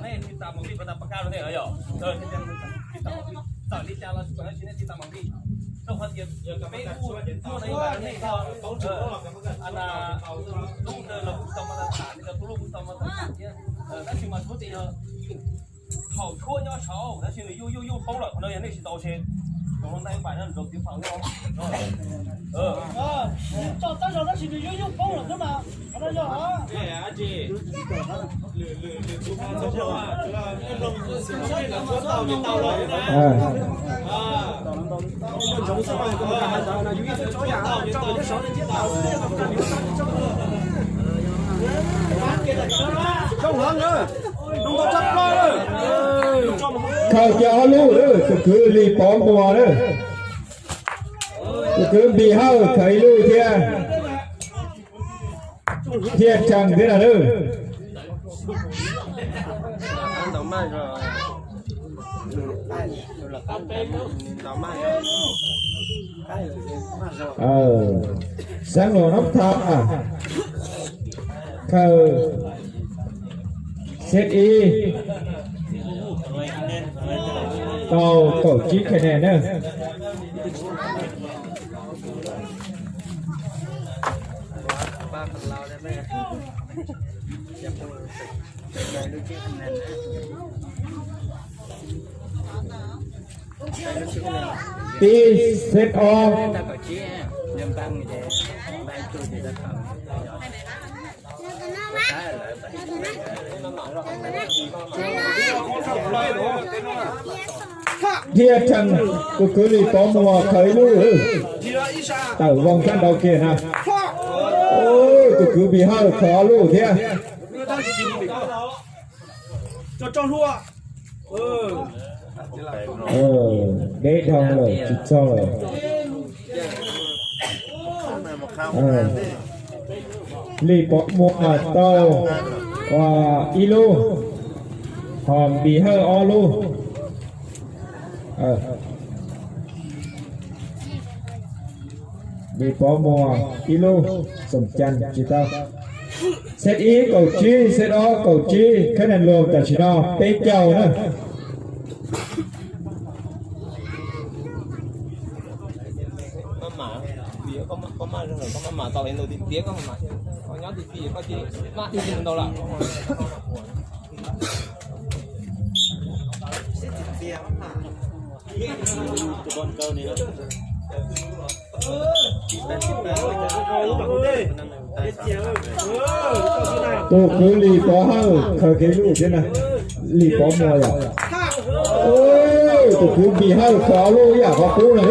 Nej tsis tas mus vij, kuv tau pab kaj rau nej yog. Txawm li cas los tsis txawm, nej tsis tas mus vij. Rau qhov tias peb kuj muaj nej, nej tub ntawd los kuj tau mas tham, nej cov tub los kuj tau mas tham thiab. Tab sis mas txhua tes yog thaum tshuab nyob saud tab sis nws yuj yuj yuj poob lawm, qhov no yog nej tsis tau se. Rau ntaij pam no rau tiv faus. Tso tab zaug tab sis nws yuj yuj poob lawm xwb mas qhov no yog Khaws kiag ob lub, tus kwv Lis Pov Muas na. Tus kwv Npis Hawj khaws ib lub thiab. Thiaj tsees thiab na. Xeev Laus Nab Tham khaws xếp ib tau kaum tsib khej naj na. Pib xếp ob. Thiaj tsees, tus kwv Lis Pov Muas khaws ib lub, tawm voo sab nraud kiag na. Tus kwv Npis Hawj khaws ob lub thiab. Deb dhau lawm tsis txog lawm. Lis Pov Muas tau ib lub, ho Npis Hawj ob lub. Lis Pov Muas ib lub, Xoom Cas tsis tau. Xếp ib kaum tsib, xếp ob kaum tsib, khej naj luas tam sim no peb caug na. Tus kwv Lis Pov Hawj khaws kev lub thiab na. Lis Pov Muas yom. Tus kwv Npis Hawj khaws ob lub ib yam qhov qub na.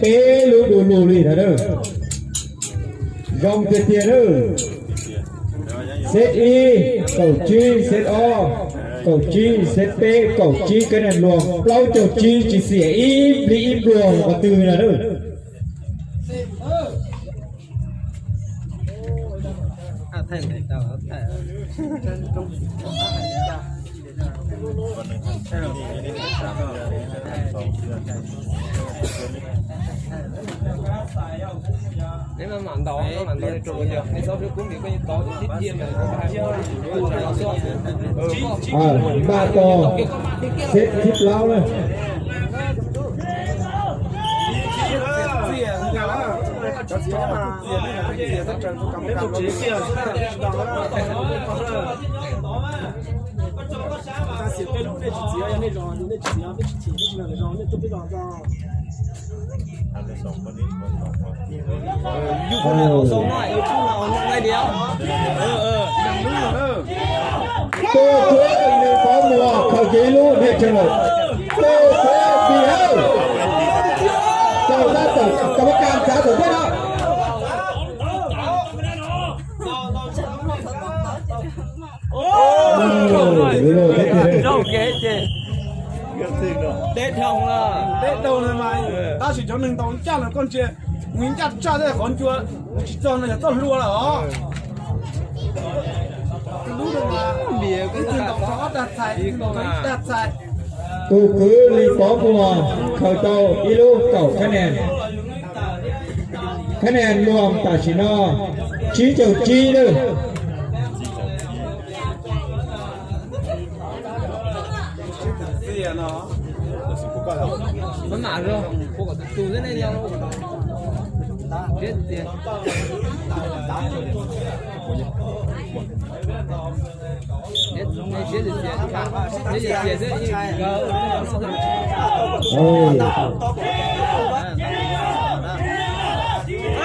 Peb lub du lug li na. Zoo tiag tiag na. Xếp ib kaum tsib, xếp ob kaum tsib, xếp peb kaum tsib, khej naj luas plaub caug tsib, tsis xiam ib nplig ib npluag qhov twg na. Npaj tos xếp thib plaub na. Tus kwv Lis Pov Muas khaws kiag ib lub thiaj tsees lawm. Tus kwv Npis Hawj, tau tab tom kam kas txav tawm thiab no. Deb dhau, deb dhau na mas, tab sis cov neeg ntaus ncaj los koj ntsia, mus ncaj tshaj thiab qhov ncua tsis txog no yog txoj hlua lawm os. Lub no mas ib tug ntaus txog ob Tus kwv Lis Pov Muas khaws tau ib lub kaum khab nias. Khab nias luag tam sim no tsib caug tsib lawm.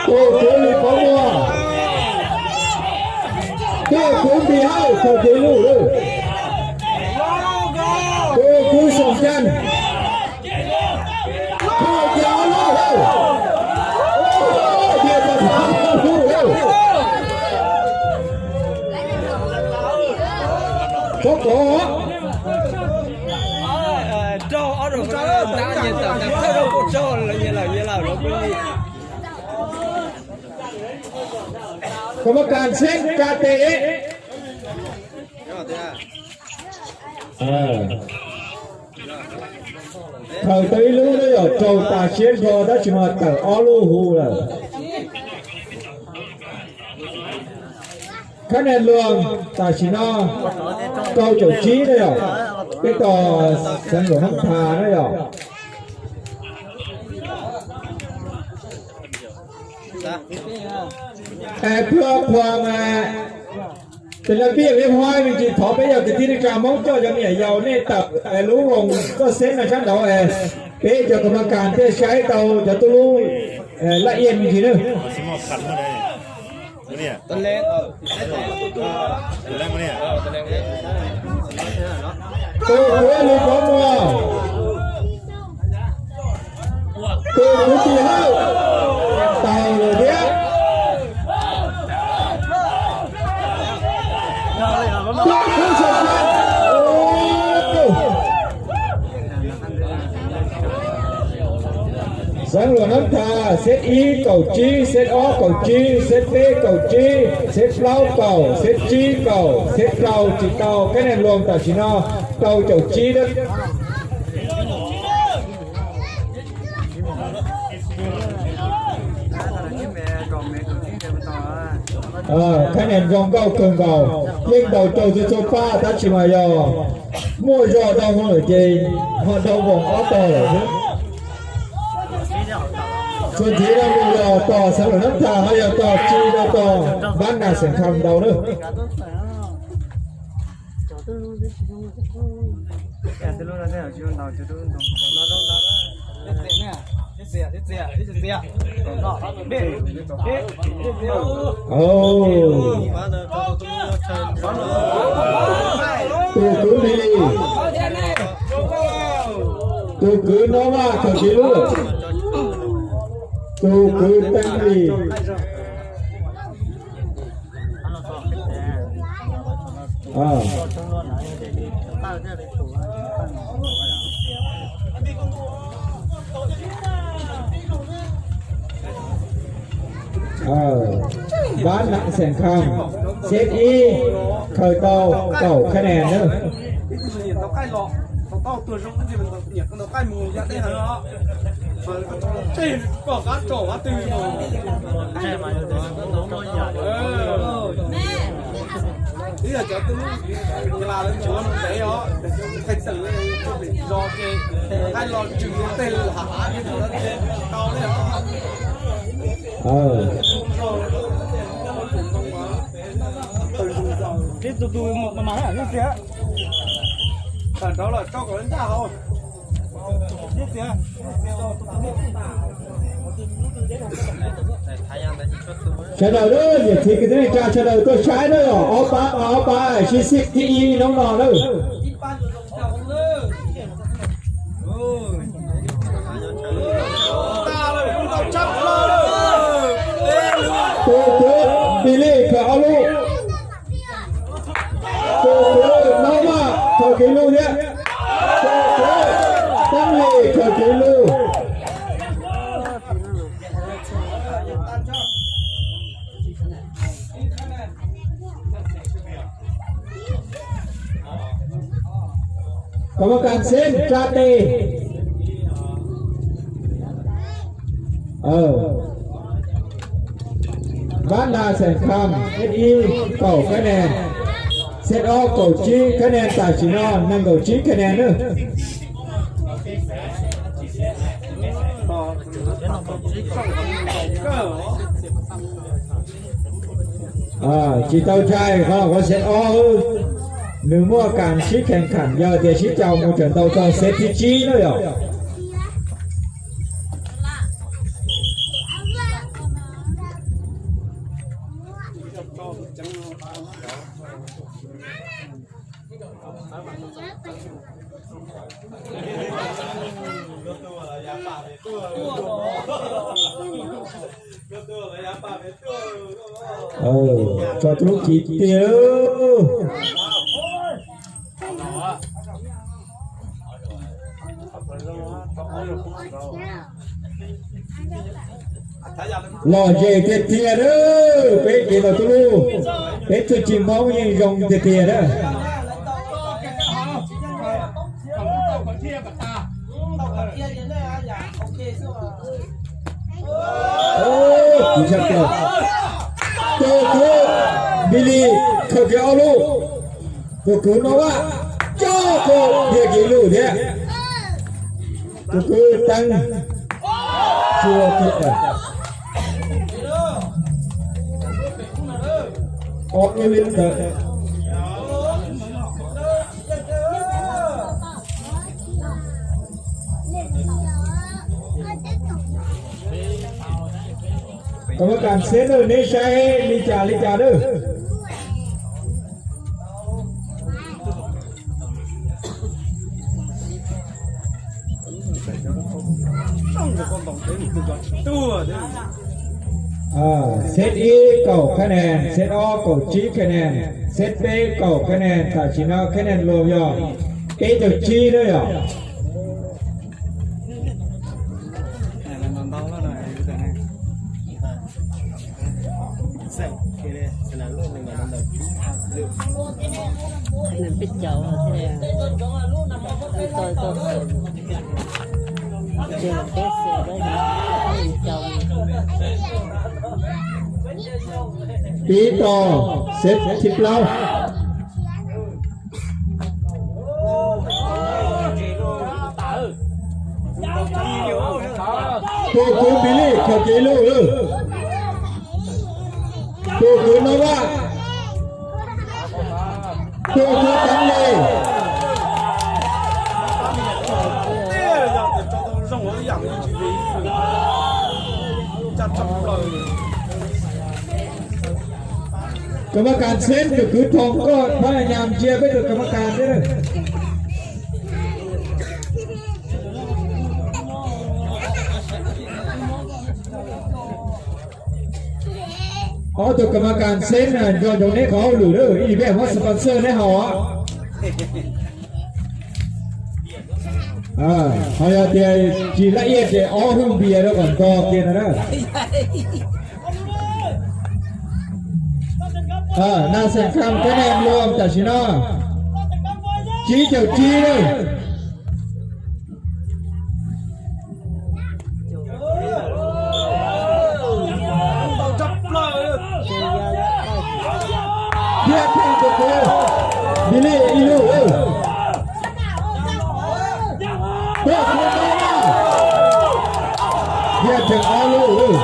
Tus kwv Lis Pov Muas, tus kwv Npis Hawj khaws tau ib lub, tus kwv Xyooj Caj khaws tau ob lub, Npis Hawj khaws tau ob lub. Txhob kov. Kam ma kas xeeb ka tes. Khaws tau ib lub na yom, raug tas siab nrho tab sis mas tawm ob lub hu lawm. Khab nias luag tam sim no rau caum tsib na yom, peb tos xeev Luam Nab Thas na yom. Es peb qhua mas tes laj pib peb hmab me ntsis thov peb yog kwv tij neej tsa Hmoob coj cov me nyuam yaus nej tawm lub voos txoj xeeb no sab nraud es peb cov kam ma kas thiaj saib tau cov tub lub laj iab me ntsis na. Tus kwv Lis Pov Muas, tus kwv Npis Hawj, tau lawm thiab. Tus kwv Xyooj Caj, xeev Luam Nab Thas, xeeb ib kaum tsib, xeeb ob kaum tsib, xeeb peb kaum tsib, xeeb plaub kaum, xeeb tsib kaum, xeeb rau tsis tau, khab nias luag tam sim no rau caum tsib na. Khab nias zoo nkauj kawg nkaus, yeej ntaus raug txhua txhua pab tab sis mas yog muaj zog dhau hwv lawm ces ho dhau voos ob tog lawm xwb. Txuas ntxiv rau mus los tos xeev Luam Nab Thas ho yog tos tsis los tos Npab Nas xeem Kham ntau na. Tus kwv Npis Lis, tus kwv Nob Vaj khaws tau ib lub, tus kwv Teeb Lis. Npab Nas xeem Kham, xeeb ib, khaws tau kaum khab nias na. Sawv daws na, niam txiv kwv tij neej tsa sawv daws tuaj saib na, ob pab ob pab sib xij thib ib hnub no na. Tus kwv Npis Lis khaws ob lub. Tus kwv Nob Vaj khaws tau ib lub thiab. Tus kwv Teeb Lis khaws tau ib lub. Koj muaj kas xeeb tsa tes. Npab Nas Xeem Kham, xeeb ib kaum khab nes, xeeb ob kaum tsib khab nes, tam sim no nees nkaum tsib khab nes nawb. Tsis tau ntshai, qhov xeeb ob nws muaj kas sib khees kham, yog tias sib caum mus tseem tau txog xeeb thib tsib na yom. Tso tub kiv tiag. Lom zem tiag tiag na, peb kev los tub lub, peb txuj ci Hmoob yeej zoo tiag tiag na. Tus kwv Npis Lis khaws kiag ob lub, tus kwv Nov Vaj coj kiag ib lub thiab, tus kwv Teeb tsuag kiag ob lub li ntawd. Koj muaj kas xeeb na, neb saib li cas li cas na. Xeeb ib kaum khab nes, xeeb ob kaum tsib khab nes, xeeb peb kaum khab nes, tam sim no khab nes luag yog peb caug tsib na yom. Pib tog xeeb thib plaub. Tus kwv Npis Lis khaws kiag ib lub. Tus kwv Nov Vaj, tus kwv Teeb Lis. Koj muaj kas xeeb, tus kwv Thoo, koj pab nyas ntsia peb tus koj muaj kas thiab. Ob tug koj muaj kas xeeb nco ntsoov neb qhov hauj lwm na, ib peb muab sponsor neb haus. Ho yog tias tsis laj iaj ces ob hwj npias rau kom nto kiag no na. Nas Xeem Kham khab nes luag tam sim no tsib caug tsib lawm. Thiab theej tus kwv Npis Lis ib lub. Tuaj kuv tau na. Thiab theej ob lub.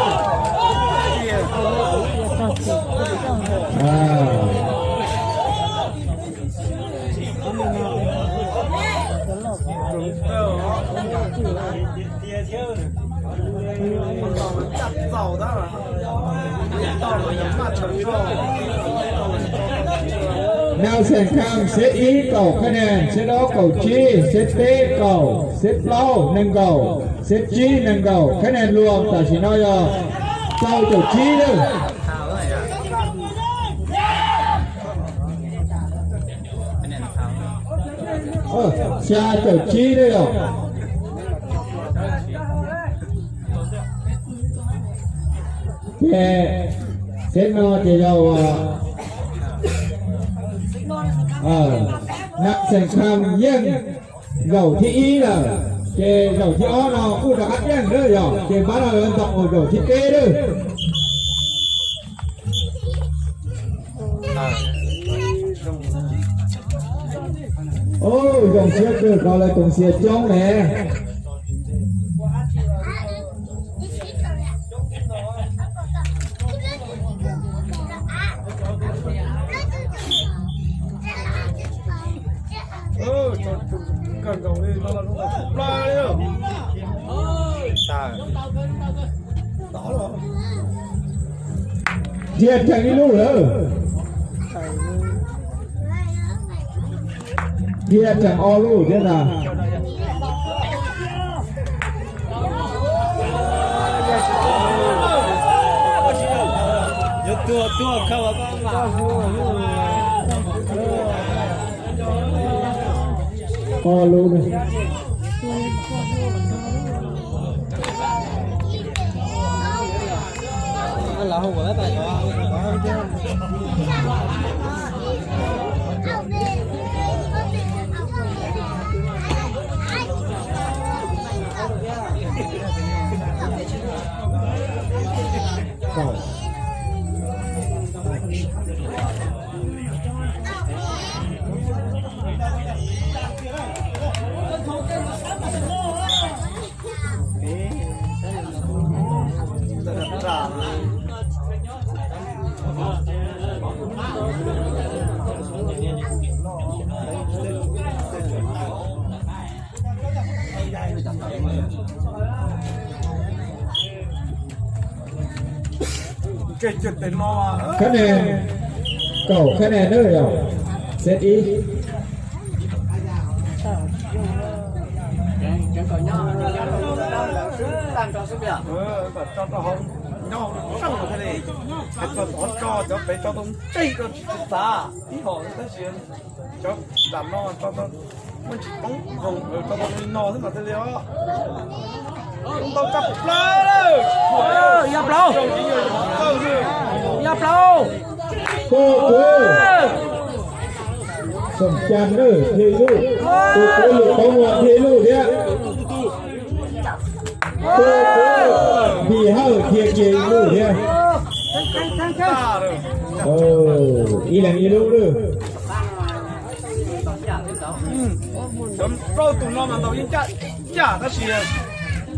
Nas Xeem Kham xeeb ib kaum khab nes, xeeb ob kaum tsib, xeeb peb kaum, xeeb plaub nees nkaum, xeeb tsib nees nkaum, khab nes luag tam sim no yog rau caum tsib lawm. Xya caum tsib lawm yom. Ces xeeb no ces yog Nas Xeem Kham yeej Zaum thib ib lawm, ces zaum thib ob no kuj rov qab yeej lawm yog ces pab no yuav ntaus zaum thib peb lawm. Zoo siab kawg, ko lawv koom xias coob ne. Dhia tseem ib lub lawm. Dhia tseem ob lub thiab ntag. Ob lub. Khab ne, kaum khab ne na yog, set ib. Nyob hauv tso thiaj li, hais txog tov tso cov pem tso tau ntsej rau tsis txav ib hom tab sis cov nram no tso tau muaj tsis poob hoos tso tau li no xwb mas thiaj li os. Ntau tsa plaws lawm. Yog plaub, yog plaub. Tus kwv Xoom Cas na, thia ib lub. Tus kwv Lis Pov Muas thia ib lub thiab. Tus kwv Npis Hawj thia kiag ib lub thiab. Ib leeg ib lub lawm. Cov plaub tug no mas ntaus yeej caj caj tab sis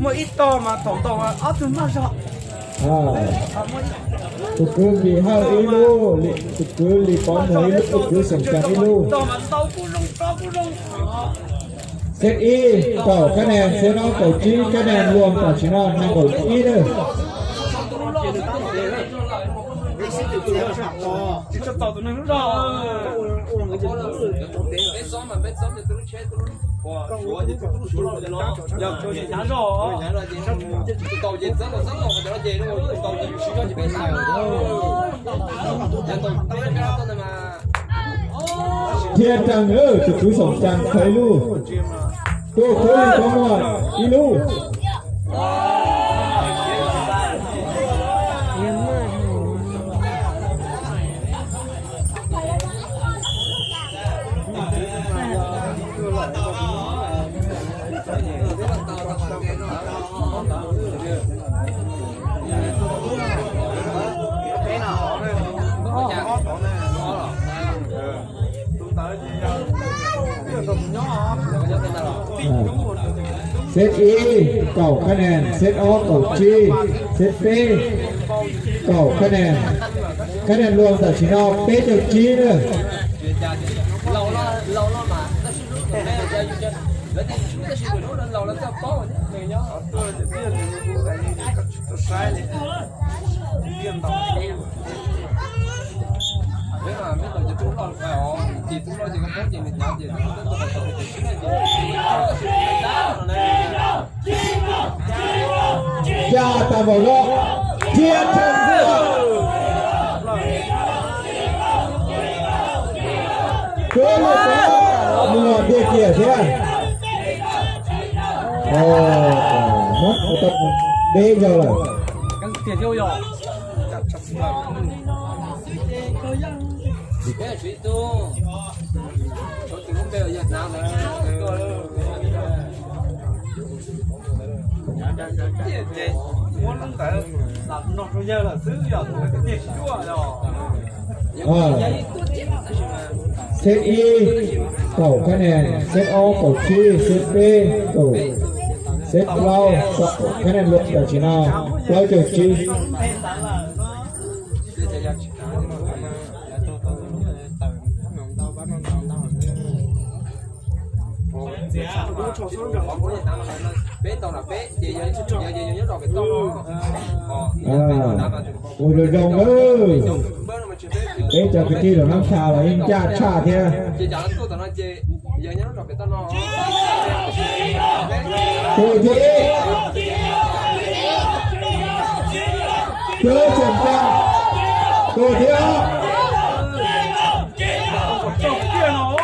muaj ib tog mas thaum ntaus ob tug mag zog. Tus kwv Npis Hawj ib lub, tus kwv Lis Pov Muas ib lub, tus kwv Xoom Cas ib lub. Set ib kaum khab ne, set ob kaum tsib khab ne, luag tam sim no nees nkaum ib lawm. Thia Rees, tus kwv Xoom Cas khawv ib lub. Tus kwv Lis Pov Muas ib lub. Set ib kaum khab ne, set ob kaum tsib, set peb kaum khab ne. Khab ne luag tam sim no peb caug tsib na. Ca tas npaum no, Thia Rees xwb. Kwv Lis Pov Muas dhia kiag thiab. Muab tau peb zaug lawm. Xếp ib kaum khab nes, xếp ob kaum tsib, xếp peb kaum, xếp plaub kaum khab nes, lawv tam sim no plaub caug tsib. Ua zoo zoo na, peb cov kwv tij Loos Nab Tha los yeej ncaj tshaj thiab. Tus thib ib, Cawv Xeem Kab, tus thib ob,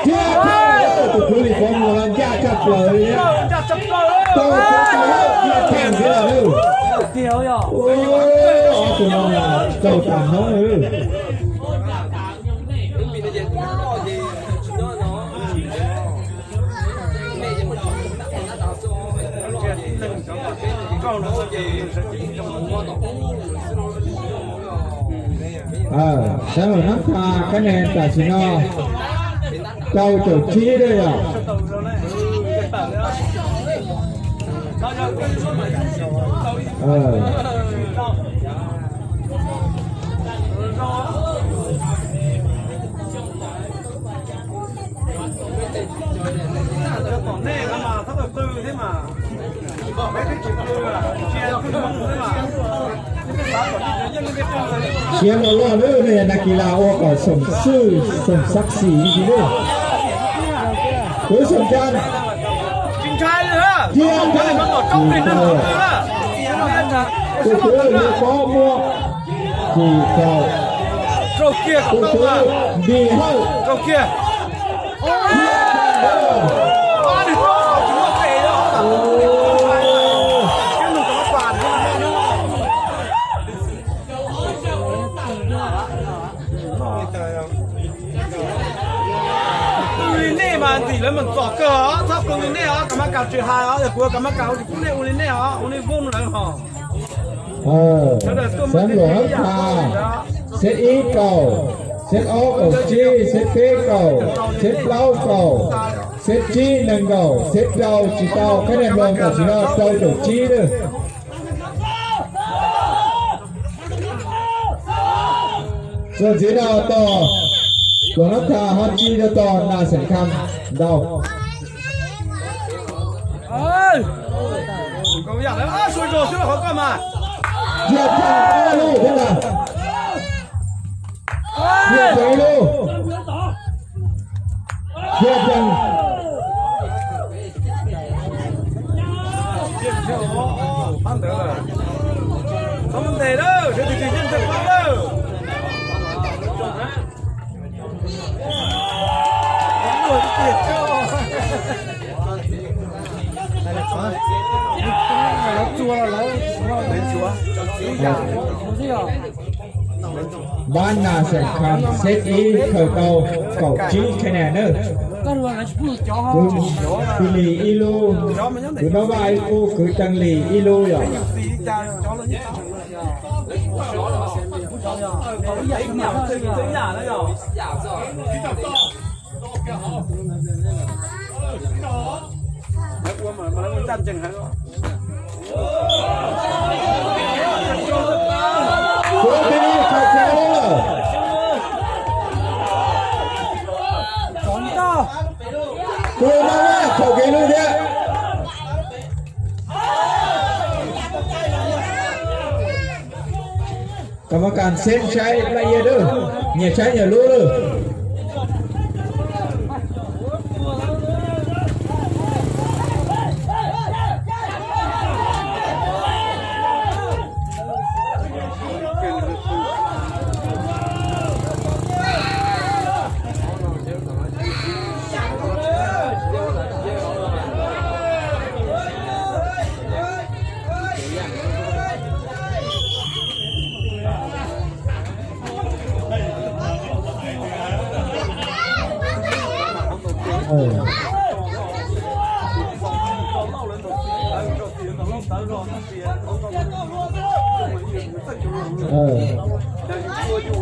Thiab Theej, tus kwv Lis Pov mus los ncaj tshaj plaws li thiab. Tau tus tau Thiab Theej thiab lawm. Ob tug no mas txaus tas hnub li. Sawv daws nab tha khab nes tam sim no rau caum tsib lawm yom. Siab loj loj lawm, nej yog nas kis las ua kom xoom xwm xoom xab xis li lawm. Kwv Xoom Cas, Thiab Theej, tus kwv Lis Pov Muas, tsis tau, tus kwv Npis Hawj. Qw li nej mas ntxim lawv mus txom kawg os, txhob qw li nej os, Kav Mab Kas tsis hais os, yog kuv Kav Mab Kas kuv tsis pub nej ua li nej os, ua nej vooj lawv hos. Xeeb Loos Nab Tha, xeeb ib kaum, xeeb ob kaum tsib, xeeb peb kaum, xeeb plaub kaum, xeeb tsib nees nkaum, xeeb rau tsis tau, khab nes mloog tam sim no rau caum tsib lawm. Txuas ntxiv no tos Loos Nab Tha ho tsis tau tos Nas Xeem Kham ntau. Yaj Theej ob lub thiab ntag. Yaj Theej ib lub. Yaj Theej. Npab Nas Xeem Kham xeeb ib khaws tau kaum tsib khab nes nawb. Kwv Lis ib lub, kwv Nab Vaj ib lub, kwv Teej Lis ib lub yom. Kwv Teej Lis khaws kiag lub lawm. Kwv Nab Vaj khaws kiag lub thiab. Kam mas kas xeeb saib laj iab lawm, nyias saib nyias lub lawm.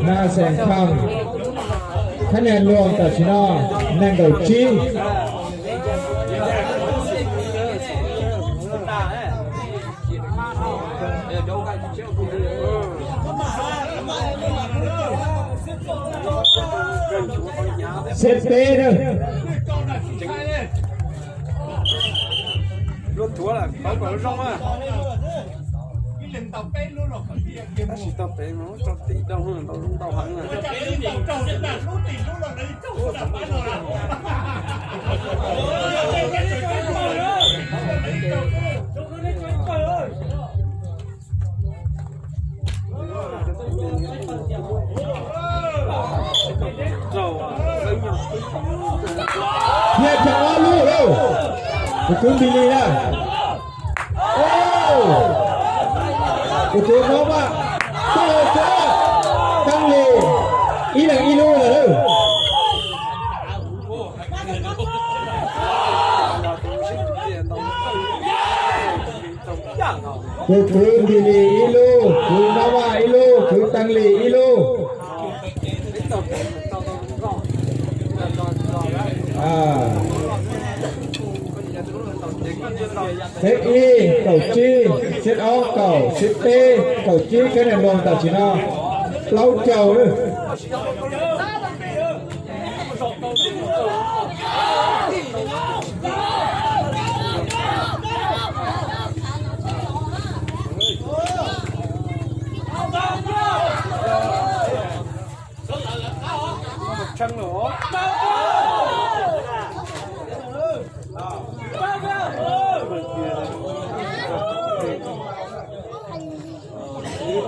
Nas Xeem Kham, khab nias luag tam sim no nees nkaum tsib. Xeb peb na. Thiab tseem ob lub lauj. Tus kwv Npis Lis na. Tus kwv Nob Vaj, Tooj Lis, ib leeg ib lub lawm lauj. Tus kwv Npis Lis ib lub, kwv Nob Vaj ib lub, kwv Tooj Lis ib lub. Xeb ib kaum tsib, xeb ob kaum, xeb peb kaum tsib, khab nias luag tam sim no plaub caug lawm.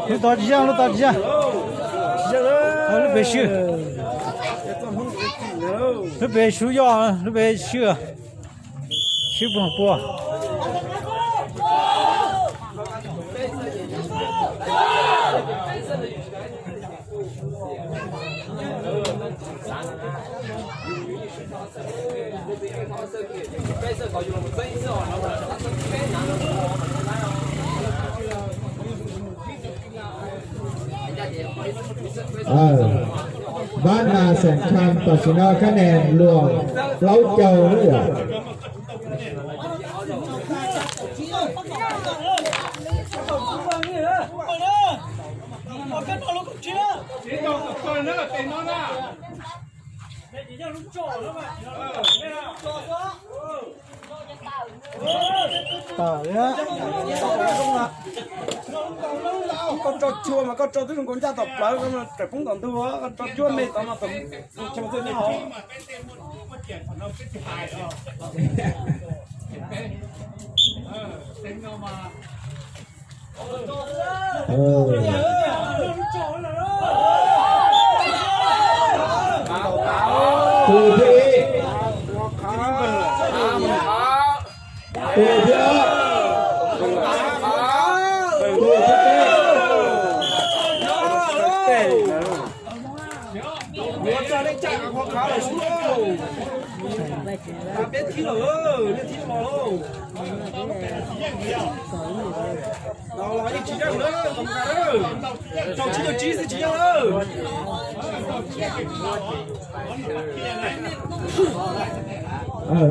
Lub tod tsis yog, lub tod tsis yog. Lub pem swb. Lub pem swb yog, lub pem swb. Swb puag pua. Npab Nas Xeem Kham tam sim no khab nias luag plaub caug lawm yom. Koj tso tshuaj mas koj tso twb zoo nkaus ncaj tom plawv, koj tseem poob tom ntug, koj tso tshuaj me tod mas tseem zoo tshee xwb na hov. Tus thib ib. Tus thib ob. Tus thib peb.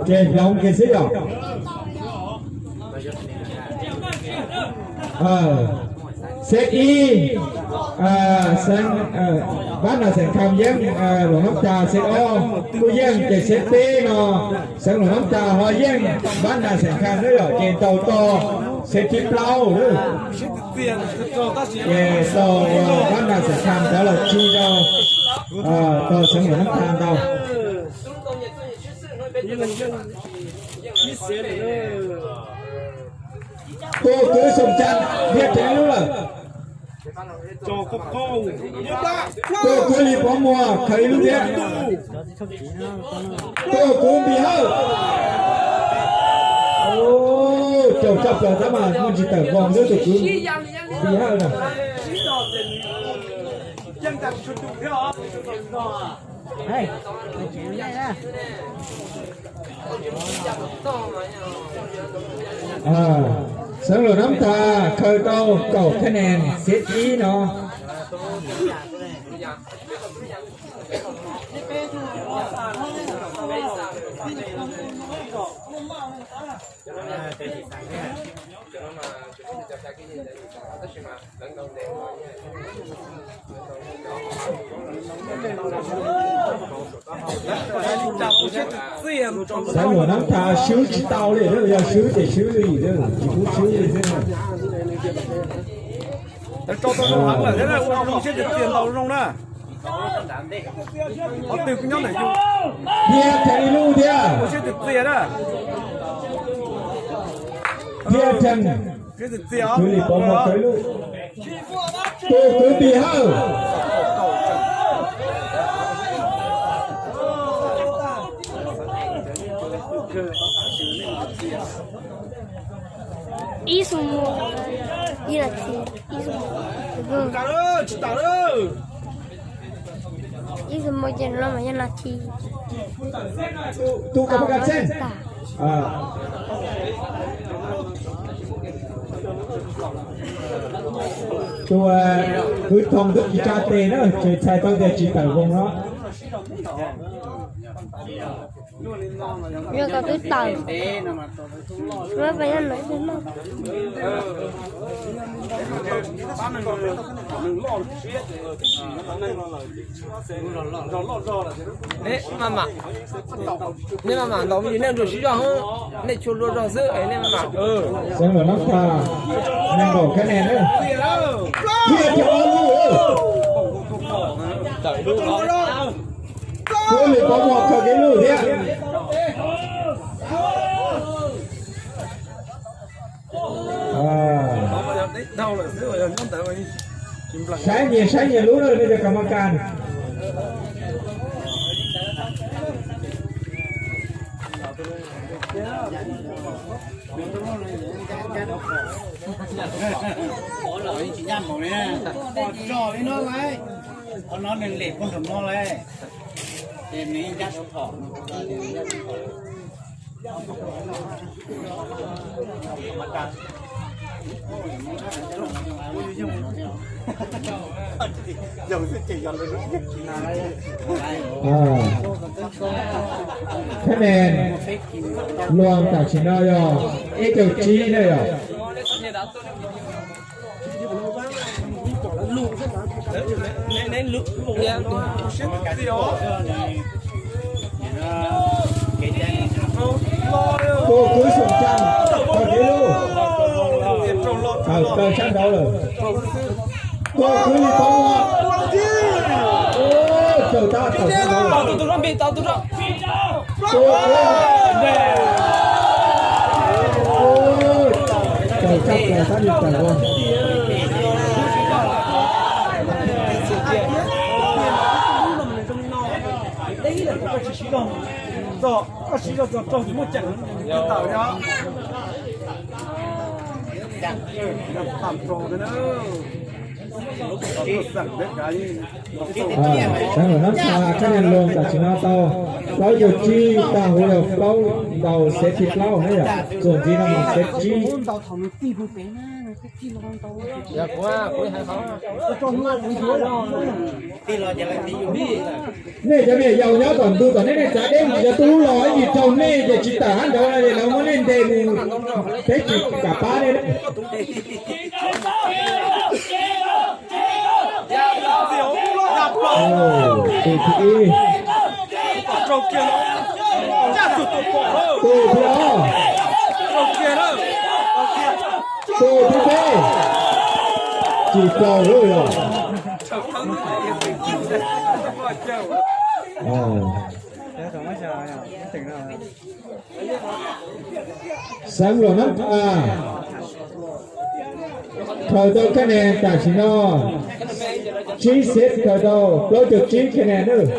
Ces hloov kiag xwb yom. Xeeb ib, Npab Nas Xeem Kham yeej Luam Nab Tas, xeeb ob kuj yeej, ces xeeb peb no xeeb Luam Nab Tas ho yeej Npab Nas Xeem Kham na yom, ces tau tog xeeb thib plaub lawm. Ces tau Npab Nas Xeem Kham cov los tsis tau tog xeeb Luam Nab Tas ntau. Tus kwv Xoom Cas dhia tsev lub lawm. Tus kwv Lis Pov Muas khaws ib lub thiab. Tus kwv Npis Hawj. Caum tshaj plaws tab mas muaj tsis tawm vog xwb tus kwv Npis Hawj na. Xeev Luam Nab Thas khaws tau kaum khab nes xev ib no. Xeev Luam Nab Thas swb tsis tau li, yog swb ces swb li, tsis pub swb li xwb. Ua zoo siab txias txias ntaus zoo na. Qhov twg kuj nyob ntawm yus. Dhia theem ib lub thiab. Ua siab txias txias na. Dhia theem. Siab txias txias os. Kwv Lis Pov Muas khaws ib lub. Tus kwv Pis Hawj. Ib xuab mo, ib los tsis, ib xuab mo. Ib xuab mo ces no mas yog los tsis. Tus kwv Thoob twb tsis tsa tes na, tseem txhais tau tias tsis tawm voo no. Yog koj twb tawm, nej maj mam ntaus me ntsis, nej ntsuas siv zog, nej tshua luag zog xwb, nej maj mam. Xeev Luam Nab Thas, nees nkaum khab nes na. Dhia theem ob lub. Kwv Lis Pov Muas khaws kev lub thiab. Saib nyias saib nyias lub na, nej cov kam ma kas. Tsis ncaj npaum li, tso li no lauj, qhov no nws lem puag nram no lauj, ces nws ncaj rau phom. Khab nes luag tam sim no yog ib caug tsib na yog. Tus kwv Xyooj Tsab, khaws kev lub. Tawm sab nraud lawm. Tus kwv Lis Pov Muas, tawm tab, tawm sab nraud lawm. Tus kwv, tawm sab plaws sab li tawm ua. Koj siv zog txog raug ces muaj ceem tawm yog. Xeev Luam Nab Thas khab nes luag tam sim no tau plaub caug tsib, tag huv yog plaub ntaus xev thib plaub na yom, txuas ntxiv no mas xev tsib. Nej cov me nyuam yaus nyob tom ntug tom nej, nej txav deb mus yog tus hlub los ib yim raug nej ces tsis tawm hab nraud no ces lawv muab nej ntes mus, peb tsis kam pab nej. Tus thib ib. Tus thib ob. Tus thib peb. Tsis tau lawm yog. Xeev Luam Nab Thas khaws tau khab nes tam sim no, tsib xev khaws tau plaub caug tsib khab nes nawb.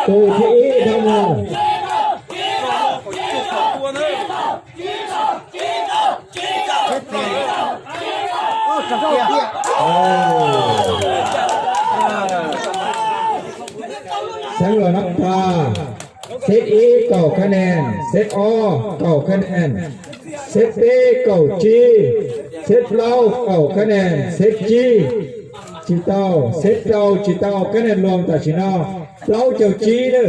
Tus thib ib dhau mus. Xeev Laus Nab Tha, xếp ib kaum khab neen, xếp ob kaum khab neen, xếp peb kaum tsib, xếp plaub kaum khab neen, xếp tsib tsis tau, xếp rau tsis tau, khab neen luag tam sim no plaub caug tsib lawm.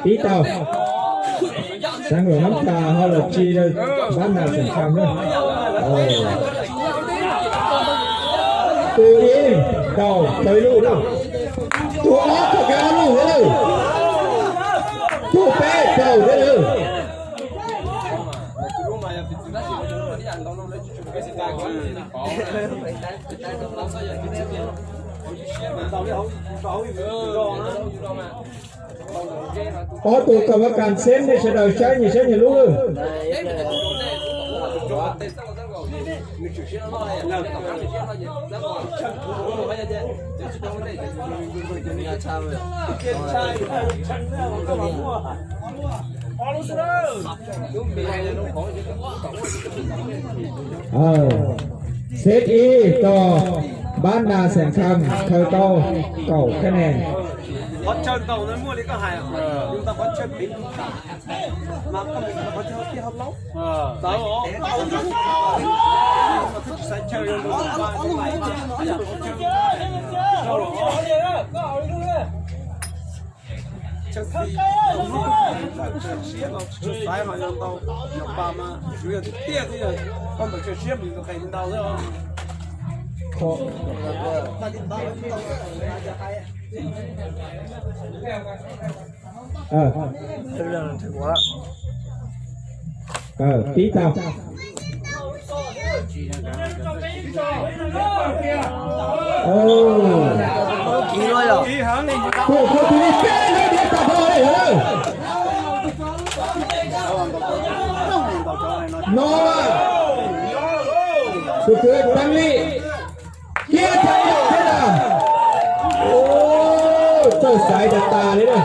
Pib tau, Xeev Laus Nab Tha ho los tsis rau Npab Nas Xeem Kham na. Tus ib ntaus tau ib lub na, tus ob tau kiag ob lub thiab lawm, tus peb tau thiab lawm. Ob tug kam mab kas xeeb nej sawv daws saib nyias saib nyias lub lawm. Xếp ib tau Npab Nas Xeem Kham khaws tau kaum khab neen. Qhov chaw ntaus no muaj li koj hais, yus tau qhov chaw pem mas koj mus qhov chaw tiaj hauv plaub. Chaw siab los tsis tshua xaiv ho yog tau yog pa mas yuav yog tiag tiag xwb yog koj ntawm chaw siab mus qes ntau xwb. Pib tau. Tus tus tus peb lub diav tau ho li hauv. No tus tus Teeb Lis kiag tau ib lub thiab na. Txawj xaiv tas tas li na.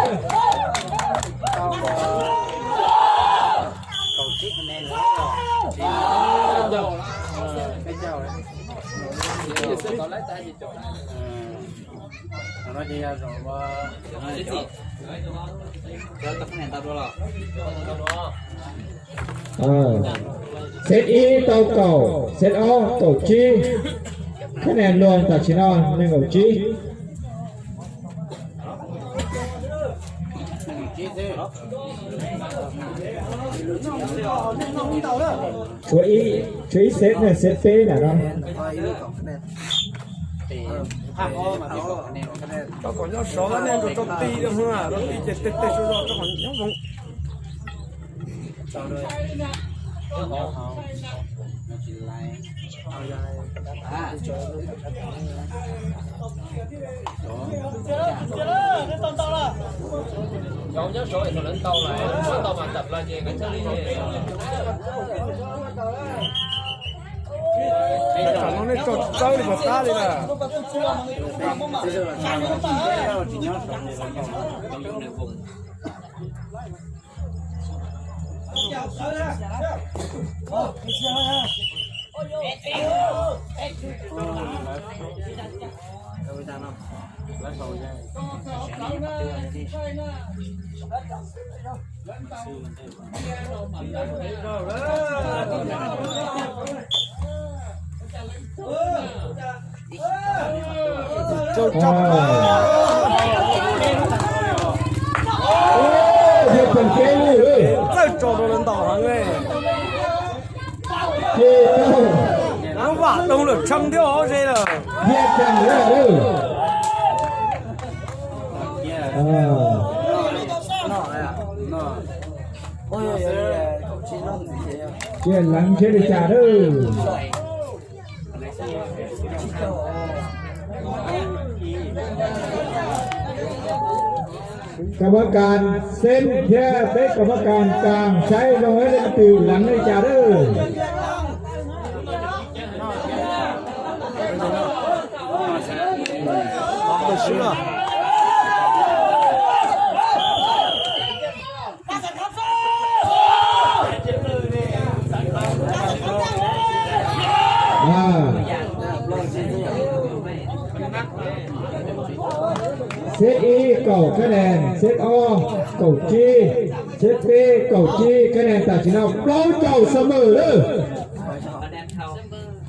Xếp ib tau kaum, xếp ob kaum tsib. Khab neen luag tam sim no nees nkaum tsib. Tshuav ib, tshuav ib xếp na, xếp peb na no. Rau kom nyob sov nej rau rau ti rau, rau ti ces tej tej sov zog rau kom nyob zoo. Tsam no nej tso tsis txawb li puas tab li na. Txawj tso rau lawv ntaus heev. Lub vam doog lawm tshee thiab os ze lawm. Ces leev ntshe li cas lawm. Kam mas kas xeeb thiab peb kam mas kas kas saib zoo leej twg leev li cas lawm. Xếp ib kaum khab nes, xếp ob kaum tsib, xếp peb kaum tsib khab nes, tam sim no plaub caug xab mawm lawm.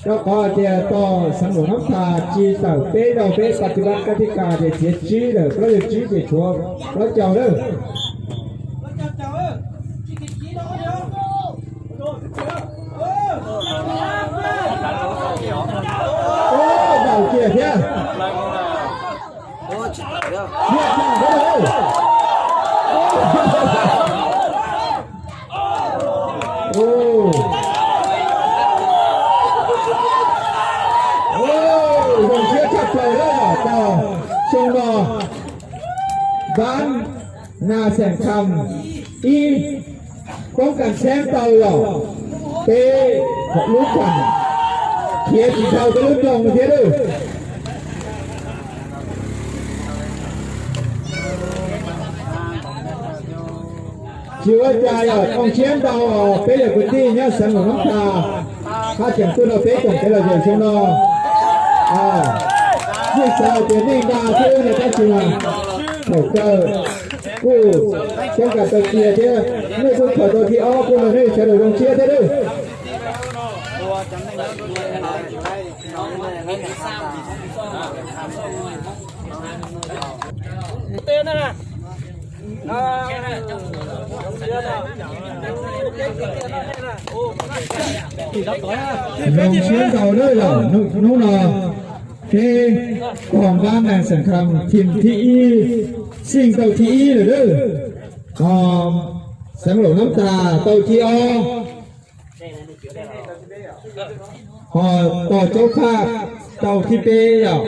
Rau qhov tias tos xeev laus Nab Thas tsis tawm peb rau peb pas ti pab kab thib kas ces txiav tsib lawm, plaub caug tsib ces tshuav plaub caug lawm. Ua, daus kiag thiab. Zoo siab tshaj plaws lawm tos xyoo no. Npab Nas Xeem Kham ib, poob kas tsheb tau los peb lub khaam khiav tsis dhau peb lub nroog thiab lawm. Tsis ua cas, yog zoo siab ntau peb yog kwv tij nyob xeev Loos Nab Thas, haj tseem tuaj nrog peb koom kev lom zem xyoo no. Yeej xav hais tias nej nqa xwb no tab sis mas thaum kawg kuj coob kas tau cia thiab, nej kuj khaws tau thib ob kuj ua nej sawv daws zoo siab thiab lawm. Zoo siab ntau lawm, hnub no peb pog Npab Nas Xeem Kham thim thib ib, xeem tau thib ib lawm lawm. Ho xeev Loos Nab Thas tau thib ob. Ho Tog Caub Phaj tau thib peb yom.